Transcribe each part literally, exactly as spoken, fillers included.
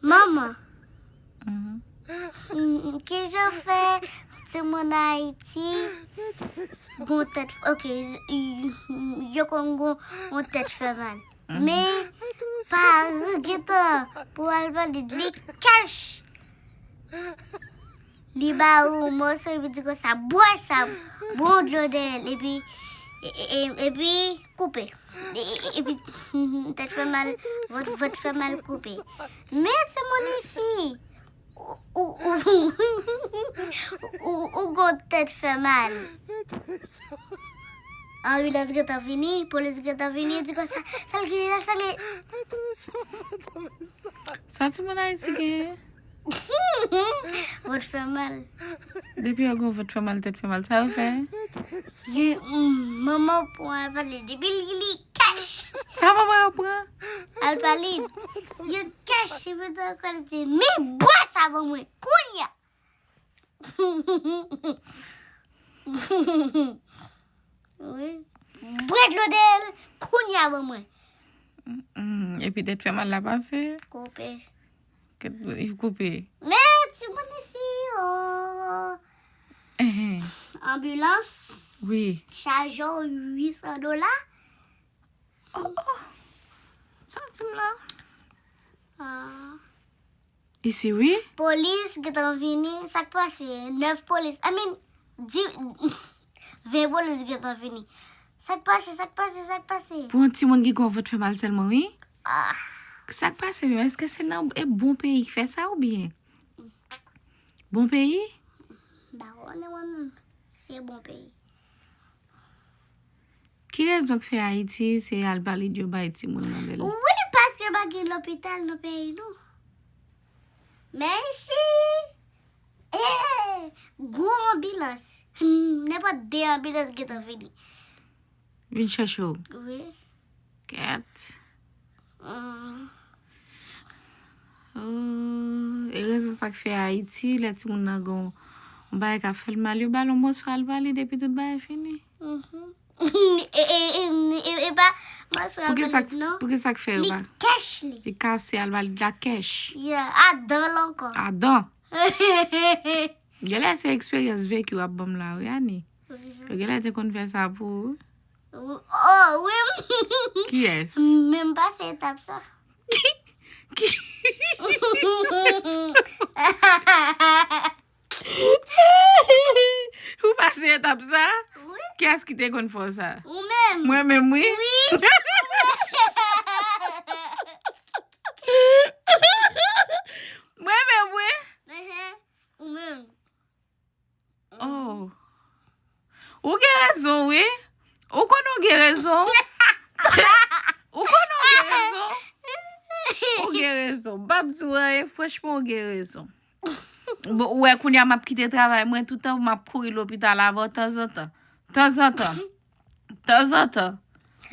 Manman, mm, kijan fè timoun Ayiti gon tèt, ok, y- y- yo konn gon, gon tèt fè mal. Men paran gentan pou Alpalid, li kèch. Li ba ou yon moso, epi di konsa, bwè sa, bon dlo dèyè l, epi, e- e- e- epi koupe. E- e- Epi tèt fè mal, vant, vant fè mal, koupe. Men timoun isi, ou, ou, ou, ou, ou gon tèt fè mal. Anbilans gentan vini, polis gentan vini, di konsa, sa l genyen, sa l genyen. Sa timoun Ayiti genyen? Vant fè mal. Depi yo gon vant fè mal, tèt fè mal, sa yo fè? Yo, mm, manman pran Alpalid, epi li, li kèch. Sa manman yo pran? Alpalid, yo kèch, epi tan kòl di, men bwè sa ban mwen, kounya. Wi. Bwè dlo dèyè l, kounya ban mwen. Mm, epi tèt fè mal la pase. Koupe. Kèt, li koupe. Men timoun isi, o. Ehe. Anbilans, Wi. Chaje w uit san dola. Oh, oh. Sa di m la? Ah. Isi, wi. Polis gentan vini, sa k pase? Nèf polis, I mean, di, ven polis gentan vini. Sa k pase, sa k pase, sa k pase? Pou yon timoun ki gon vant fè mal sèlman, wi. Ah, Sa k pase menm? Èske se nan e bon peyi ki fè sa oubyen? Bon peyi? ba konnen mwen menm, se bon peyi. Ki rezon k fè Ayiti se Alpalid yo bay timoun nan bèl? Wi, paske pa gen lopital nan peyi nou. Men isi, eh, gwo anbilans. Hmm, nenpòt de anbilans gentan vini. Vin chèche w. Wi. Kèt. Hmm. Oh, e rezon sa k fè Ayiti, lè timoun nan gon yon bagay k ap fè l mal, yo ba l yon moso Alpalid epi tout bagay fini. Mhm. E, e, e, e, e pa moso Alpalid, non. Pou ki sa k fè yo Li ba? Kèch li. Li kase Alpalid la kèch. Yeah, adan l ankò. Adan. Genlè se eksperyans veki w ap ban m la, wi, Ani. Yo genlè te konn fè sa pou ou. Oh, wi. Kiyès? Menm pase etap sa. Ki? Ou pase etap sa? Wi. Kiyès ki te konn fè w sa? Ou menm. Mwen menm, wi. Wi. Mwen menm, wi. Mhm. Ou menm. Oh. Ou gen rezon, wi. Ou konnen ou gen rezon. Ou konnen ou gen rezon. Ou gen rezon. M p ap di w anyen, franchman, ou gen rezon. Bon, ou wè, kounye a m ap kite travay mwen, toutan m ap kouri lopital avè w tanzantan. Tanzantan. Tanzantan.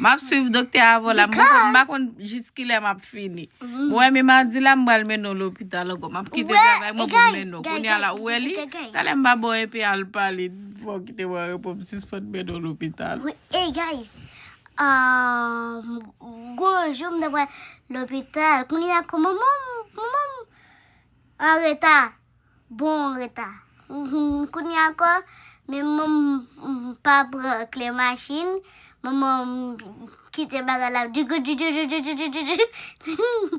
M ap swiv doktè avè w la. M pa konn, m pa konn jis kilè m ap fini. Mwen, men madi la, m pral mennen w lopital ankò. M ap kite Wè, travay mwen pou m guys, mennen w. guys, Kounye a la, guys, ou wè li? guys, guys. Talè m pa ba w enpe Alpalid. Fò w kite mwen repo m sispann mennen w lopital. Wi, hey guys. Um, gon jou m te pral lopital. Kounye a kòman manman m, manman m an reta. Bon, an reta. Mhm, kounye a ankò, men manman m pa pran kle machin. Manman m kite bagay la. Di, di, di,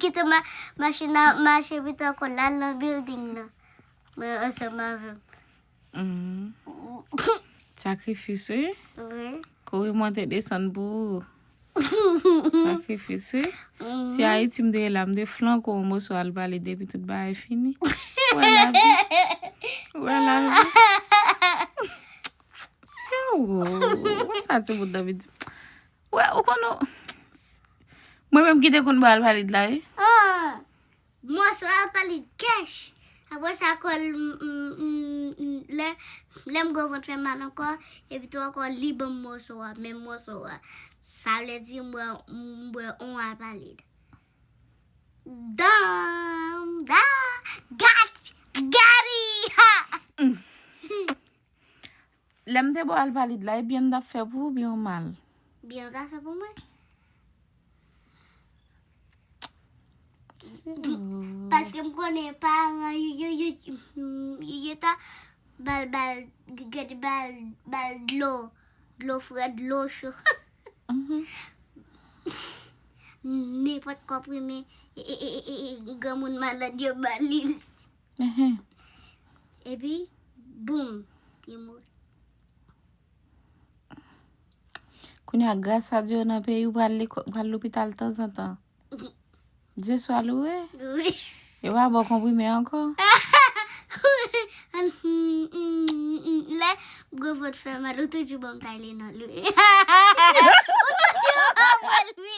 kite ma, machin la mache pito ankò l al nan building nan. Mwen ansanm avè m. Mm. Sakrifis, wi. Wi. Kouri monte desann pou ou. Sakrifis, wi. Si Ayiti m te ye la, m te flanke w yon moso Alpalid epi tout bagay fini. Ou wè lavi. Ou wè lavi. Se ou. Ou wè sa timoun nan vin di. Ou wè, ou konnen. Mwen menm ki te konn ba Alpalid la, wi. Ah, moso Alpalid kèch. Apre sa, kòl, m, m, m, m, lè, lè m gon vant fè mal ankò, epi tou ankò, li ban m moso a, menm moso a. Sa vle di, m bwè, m bwè on Alpalid. Dan, dan, gat, gari, ha! Lè m te ba w Alpalid la, e byen m t ap fè pou ou, byen ou mal? Byen w t ap fè pou mwen? Se ou. Paske m konnen paran yo, yo, yo, yo, yo ta bal, bal, gade bal, bal dlo, dlo frè, dlo cho. Nenpòt konprime, e, e, e, e, e, granmoun malad yo ba li. Epi, boum, li mouri. Kounye a, gras a Dye, nan peyi ou pral lekò-, pral lopital tanzantan. Dye swa louwe. Wi. Yo pa ba w konprime ankò. Lè gwo vant fè mal, ou toujou ban m Tylenol, wi. Ou toujou ban mwen l, wi.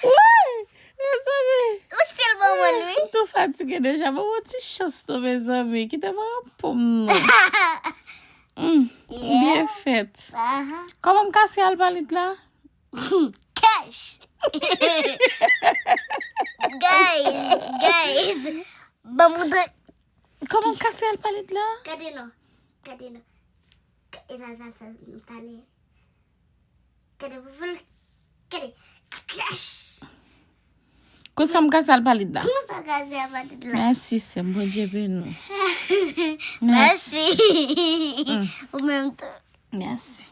Woy! Mezanmi! Ou still ban mwen l, wi. M tou fatige deja. Ban mwen ti chans non, mezanmi. Kite mwen repo m non. Mm, byen fèt. Aha. Kòman m kase alpalit la? Cash. Guys, guys. Ban m montre. Kòman m kase alpalit la? Gade non. Gade non. E sa, sa, sa, talè. Gade pou fè l. Gade. Cash. Konsa m kase alpalit la. Konsa kase alpalit la. Mèsi, sè m. Bondye beni w. Mèsi. Ou menm tou. Mèsi.